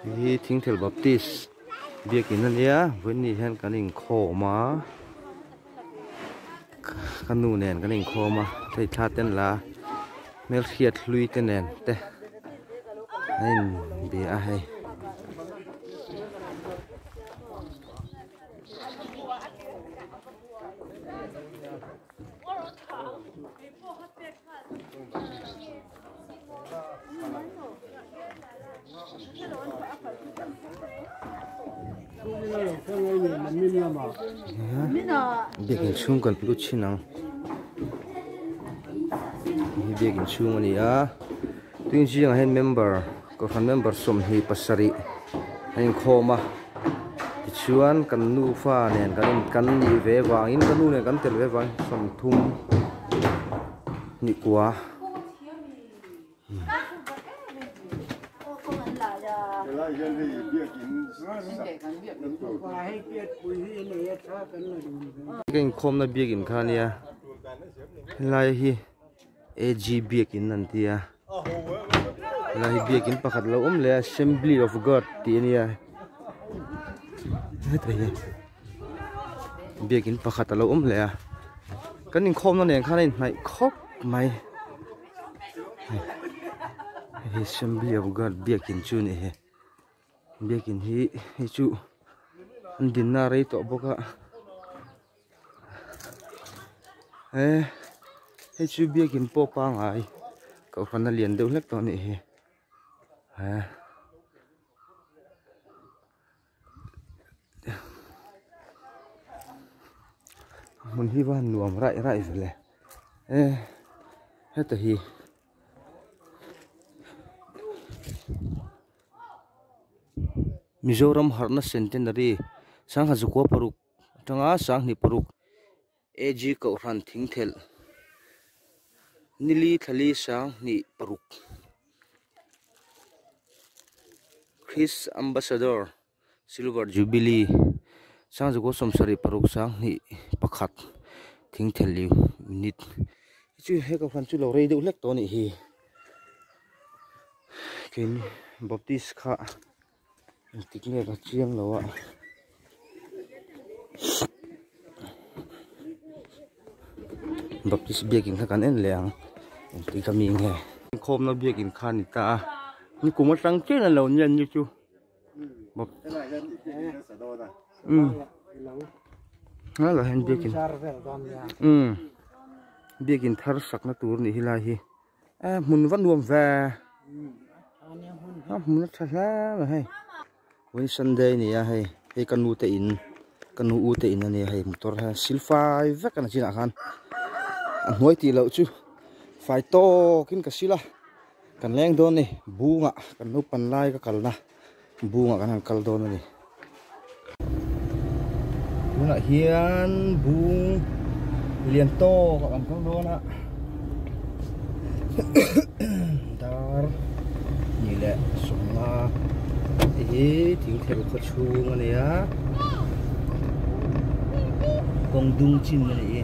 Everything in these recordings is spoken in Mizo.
Hi Thingthel Baptist biakin a nia vawiin ni hian kan inkhawm a ka nu nen kan inkhawm a hei thla te an la a hmelhriat hlui te nen te an inbia a hei. Biakin chhung kan lut thin ang hei biakin chhung a ni a tin zingah hian member kohhran member 27 an inkhawm a tichuan kan nufa nen kan in kan nih ve vangin ka nu nen kan tel ve vangin 32. Ka inkhawmna biakin kha ania helai hi AG biakin an ti a helai hi biakin pakhat lo awm leh a assembly of god tih ania hetah hian biakin pakhat alo awm leh a kan inkhawmna nen khan a inhnaih khawp mai. Hei assembly of god biakin chu a ni he biakin hi hei chu an dinna a rei tawh bawk a he hei chu biakin pawh pangai kohhran a lian deuh hlek tawh a nih hi he. Hmun hi va han nuam raih raih ve le e heta hi Mizoram harhna centenary sangha zakua paruk atanga sanghnih paruk AG Kohhran thingthelh nili thlali 2006 Christ Ambassador Silver Jubilee 1976 21 thingthelh unit chu he Kohhran chu lo rei deuh hlek tawh a nih hi keini Baptist kha Engtik nge ka chiang lo a Baptist biakin kha kan en leh ang engtik ami nge inkhawmna biakin kha a ni ta a nikum atang chian a lo nia ni chu helaiah hian biakin biakin thar sakna tur a nih hi lai hi. A hmun va nuam ve a hmun a tha hle mai hei vawiin sunday a ni a hei hei ka nu te in ka nu u te in a nia hei motor hian sil fai vek a ni chinah khan a hnuai tih loh chu fai tawkin ka sil a kan leng dawn a ni bungah kan naupan lai ka kalna bungah kan han kal dawn a ni tunah hian bung lian tawk a kan kal dawn a dar ni leh sawmnga hei hi thingthel khaw chhung a ni a kawng dung chin a ni hi.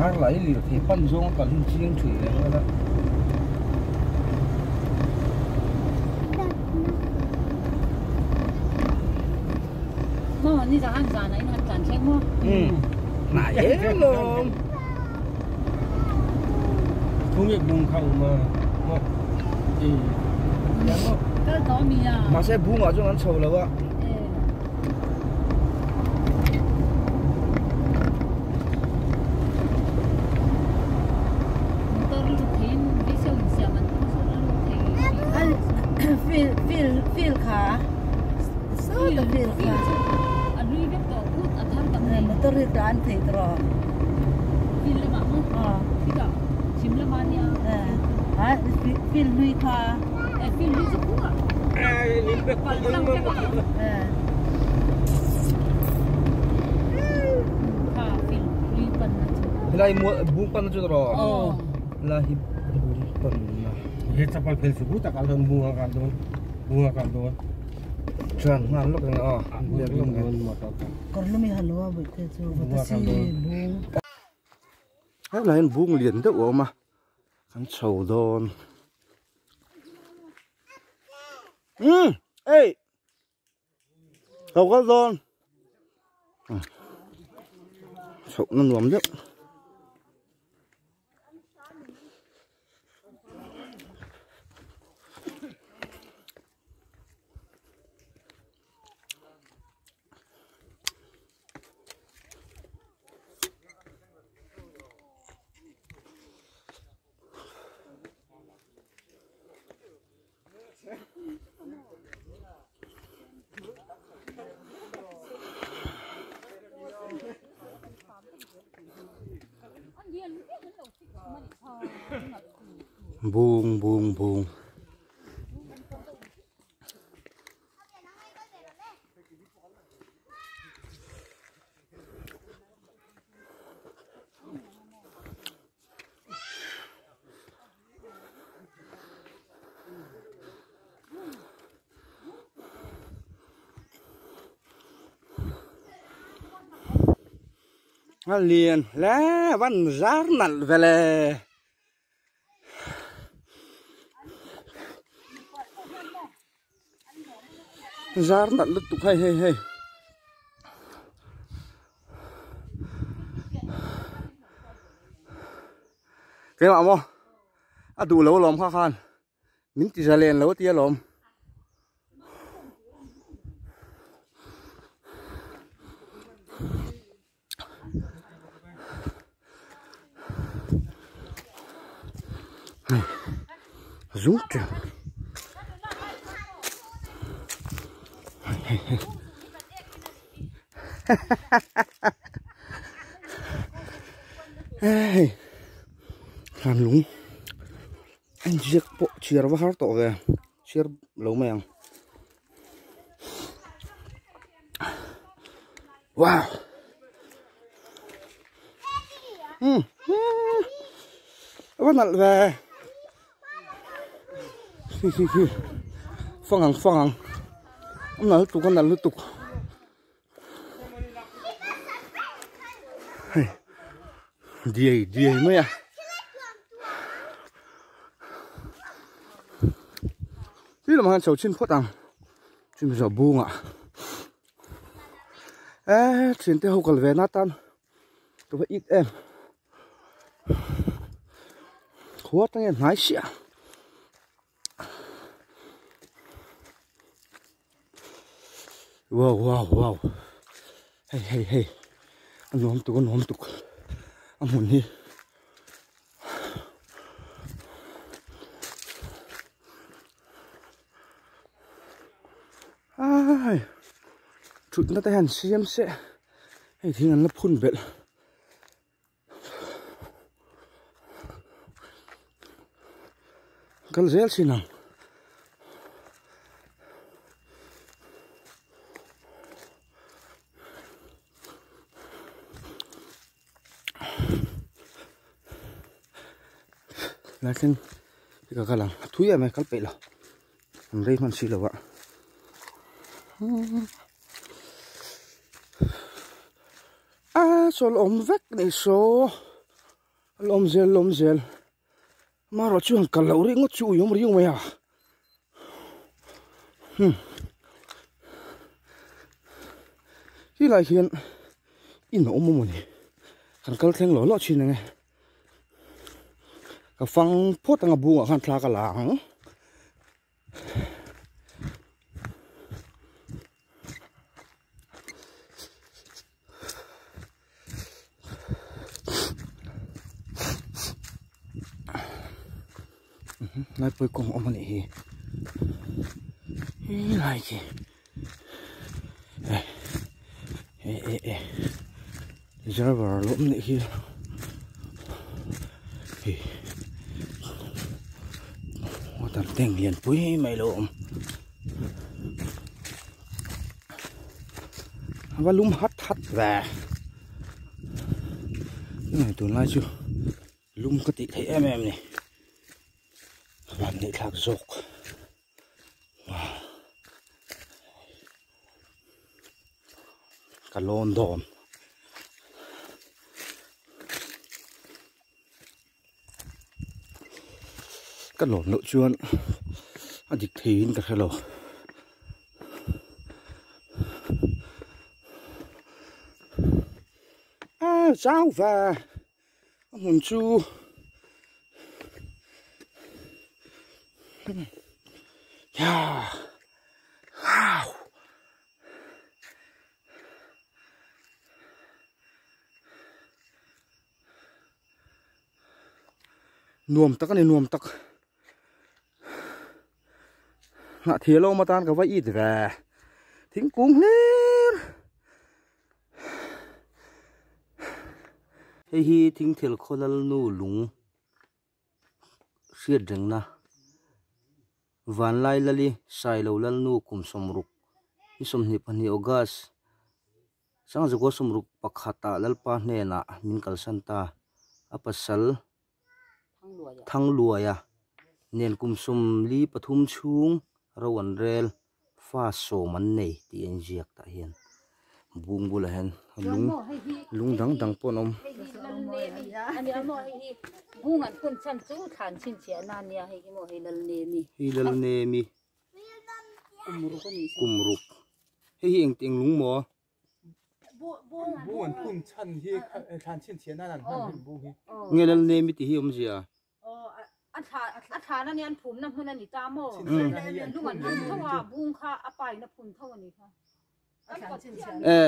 Ar lai lirthei pan zawng a kal hi chiang thui reng a la. Hnai em lawm. Mahse bungah chuan an chho lo a. Helai bung pan na chu tawh helai hi bung pan na he chapal phel chu tak al dawn bunga kal dawn bunga kal dawn chuan nghal lawk ang aw biak lawk ang Karlumi halwa bawih te chu batasi bung helai hian bung lian deuh a awm a kan chho dawn umm ei Lo kal dawn chhoh na nuam deuh Bung bung bung. A lian hle van zar nalh vele. Zar nalh lutuk hei hei hei. Keimah maw a duh lo alawm kha khan min ti za len lo a ti alawm. Zung teuh hei hlan lung a inziak pawh chhiar va har tawh ve chhiar lo mai ang wow um a va nalh ve hi hi hi fang ang fang ang a nalh lutuk a nalh lutuk. Hei diai diai mai a ti lamah hian chho chhin phawt ang chumi zawh bungah eee thiante ho kal ve na tan ka va it em khua atang hian hnai siah. Wow wow wow hei hei hei a nuam tuk a nuam tuk a hmun hi ai thutna te hian siam se hei thing an la phun belh. Kal zel chin ang. Lai thleng ka kal ang a thui em e kal peih lo an rei hman si lo a. A chawl awm vek ni saw a lawm zel lawm zel amaherawh chu han kal loh ringawt chu ui awm riau mai a hmm. Khi lai khian in a awm a mawni kan kal thleng lo lo thin ang e. Ka fang phawt anga bungah khan thla ka la ang. Laipui kawng awm a nih hi he lai khi e e e reservoir lo awm nih hi hei water tank lian pui mai lo awm a va lum hat hat ve tunlai chu lum ka tih theih em em ni a van neih thlak zawk ka lawn dawn. Ka lawn loh chuan a dik theiin ka hre lo. A chau va a hmun chu ya wow. Nuam tak a ni nuam tak hnah thil a awm atan ka va it ve thingkung hlir hei hi thingthel khawlal nu lung hriat rengna Vanlai Lali Sailo Lalnu kum 60 ni 22 August Sangzakaw 61 ah Lalpa hnenah min kalsan ta. A pasal Thangluaia nen kum 43 chhung ro an rel fa sawm an nei tih a inziak tah hian bung bulah hian lung lung dang dang pawh an awm. Hei Lalnemi kum ruk hei hi eng eng lung maw? Bung an phun chhan hi thlan chhinchhiah nan an hman hi bung hi. Nge Lalnemi tih hi awmzia? A thlan a nia an phumna hmun a ni ta maw? Lung an phun tho a, bung kha a pa in a phun tho a ni kha. E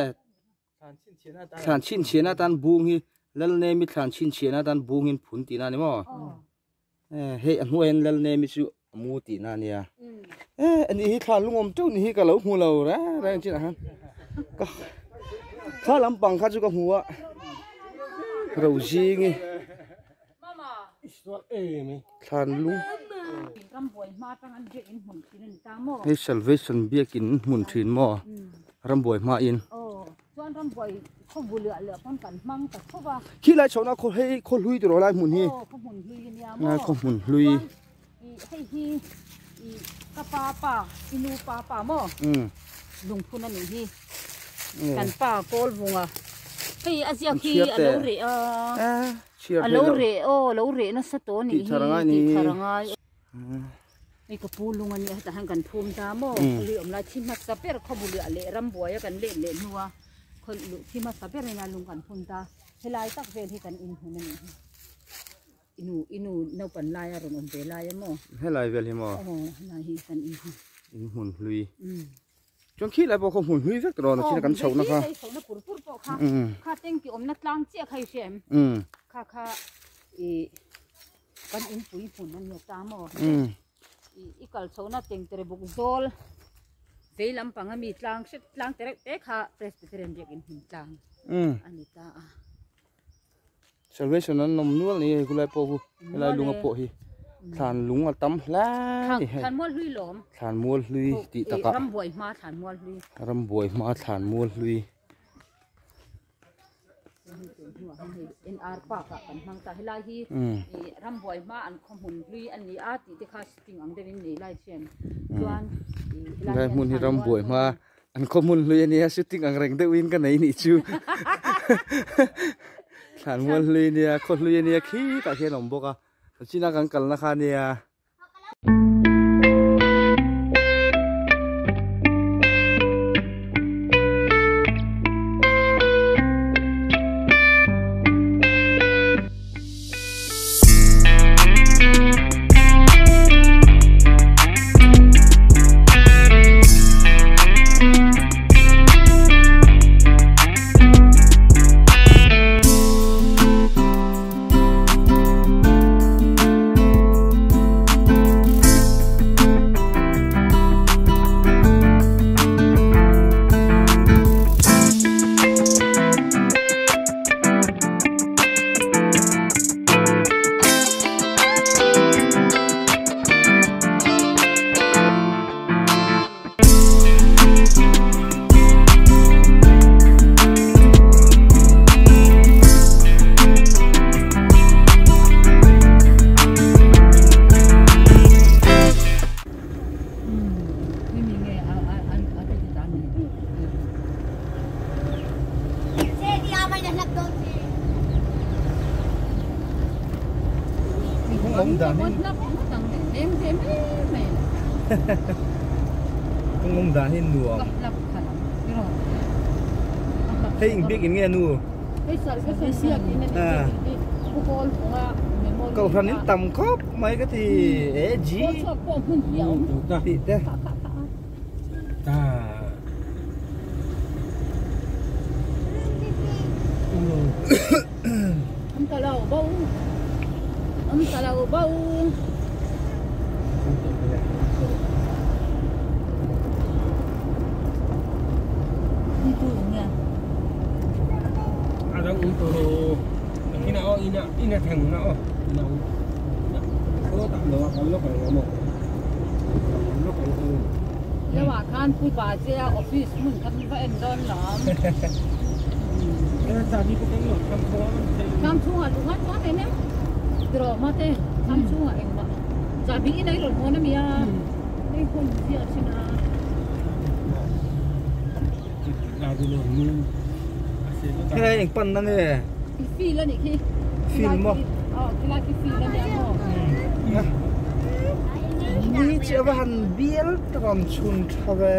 thlan chhinchhiahna atan bung hi Lalnemi thlan chhinchhiahna atan bung in phun tihna a ni maw? E hei a hnuaiah hian Lalnemi chu a mu tihna a nia. E ani hi thlan lungawm teuh ni hi ka lo hmu lo reng reng chinah khan ka kha lampang kha chu ka hmu a Rozingi. Thlan lung Hei Salvation biakin hmun thin maw rambuai hma in Khi lai chhohna khaw hei khaw hlui tiraw lai hmun hi Khaw hmun hlui Lungphun a nih hi kan pa Kawlvunga hei a ziak hi a lo reh a. A lo reh aw a lo reh nasa tawh a nih hi tih thar a ngai hei ka pu lung a nia hetah hian kan phum ta maw khaw awm lai thi hmasa ber khaw buliah leh ram buaia kan let leh hnua khaw luh thi hmasa ber ina lung kan phun ta helai tak vel hi kan inhmun a nih hi inu inu naupan lai a rawn awm ve lai a maw helai vel hi maw aw helai hi kan inhmun inhmun hlui Chuan khi lai pawh khaw hmun hlui vek tawh a chin a kan chhohna kha. Hei chhohna pur pur pawh kha kha tank awmna tlang chiah kha i hria em? Kha kha i kan inpui hmun a nia ta maw? I kal chhohna tengtere buk zawl vei lampang ami tlang hret tlang te reuh te kha Presbyterian biakin hmun tlang a ni ta a. Salvation an awm nual ni hei khulai pawh khu helai lunga pawh hi thlan lung a tam hle ni hei thlan mual hlui lawm thlan mual hlui tih takah ram buai hma thlan mual hlui ram buai hma thlan mual hlui NR park ah kan hmang ta helai hi ram buai hma an khaw hmun hlui a ni a tih te kha sitting ang deuhin nei lai chian chuan helai hmun hi ram buai hma An khaw hmun hlui a nia shooting ang reng deuhin ka nei nih chu thlan mual hlui a nia khaw hlui a nia khitah hian a awm bawk a china kan kalna kha a nia. dan hi kawng awm dan hi nuam hei eng biak in nge nu kohhran in tam khawp mai ka ti e ji tih te. Leuah khan Pu Bajea office hmun kha va en dawn lawm. Thlam chhungah luh ngai chuan em em tiraw mate thlam chhungah engmah chahbi in ei rawn hawn a mi a hei hun ziah thin a. Helai eng pan na nge? Field a nih khi. Field maw? Aw khilai khi field a nia maw? Ni chi ava han bial tak awm chhun tha ve.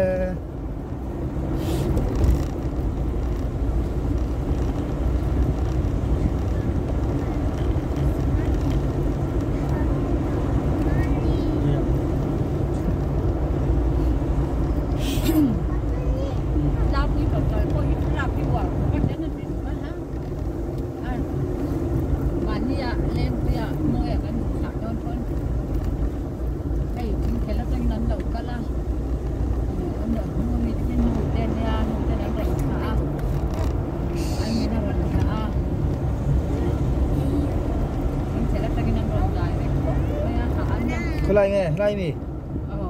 Khawlai nge helai mi?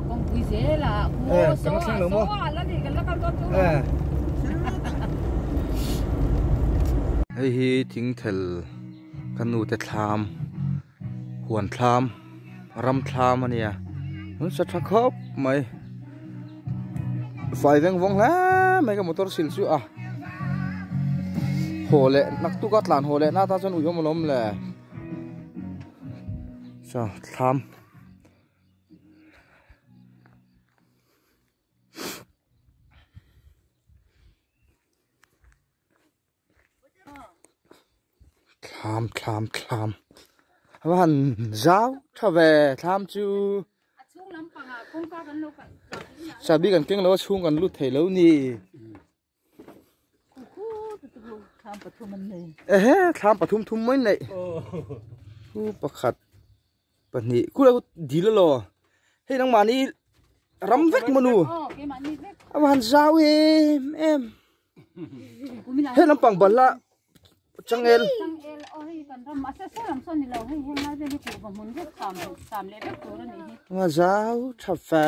Kawngpui zel a Eh, kan la thleng lo maw? Eh. Hei hi thingthel ka nu te thlam huan thlam ram thlam a nia an sa tha khawp mai fai veng vawng hle mai ka motor sil chu a haw leh naktuk a tlan haw leh na tan chuan ui awm alawm le saw thlam. Thlam thlam thlam a va han zau tha ve thlam chu chahbi kan keng lo a chhung kan lut thei lo ni. Ehe thlam pathum thum mai neih khu pakhat pahnih khu lo dil alo hei nangmahni ram vek maw nu a va han zau em em hei lampang bal a changel a zau tha fe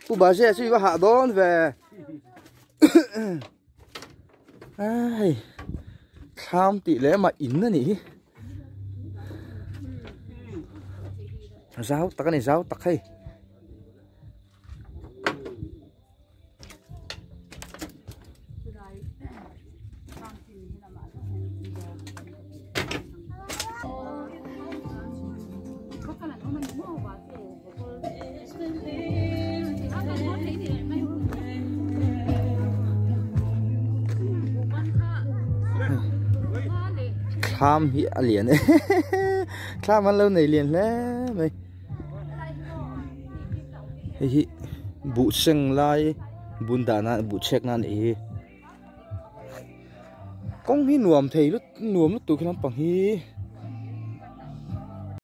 Pu Baje chu i va hah dawn ve. Ai thlam tih leh mah in a nih hi. Zau tak a ni zau tak hei. Thlam hi a lian e thlam an lo nei lian hle mai hei hi buh seng lai bun dah nan buh chhek nan a nih hi kawng hi nuam thei lut nuam lutuk he lampang hi.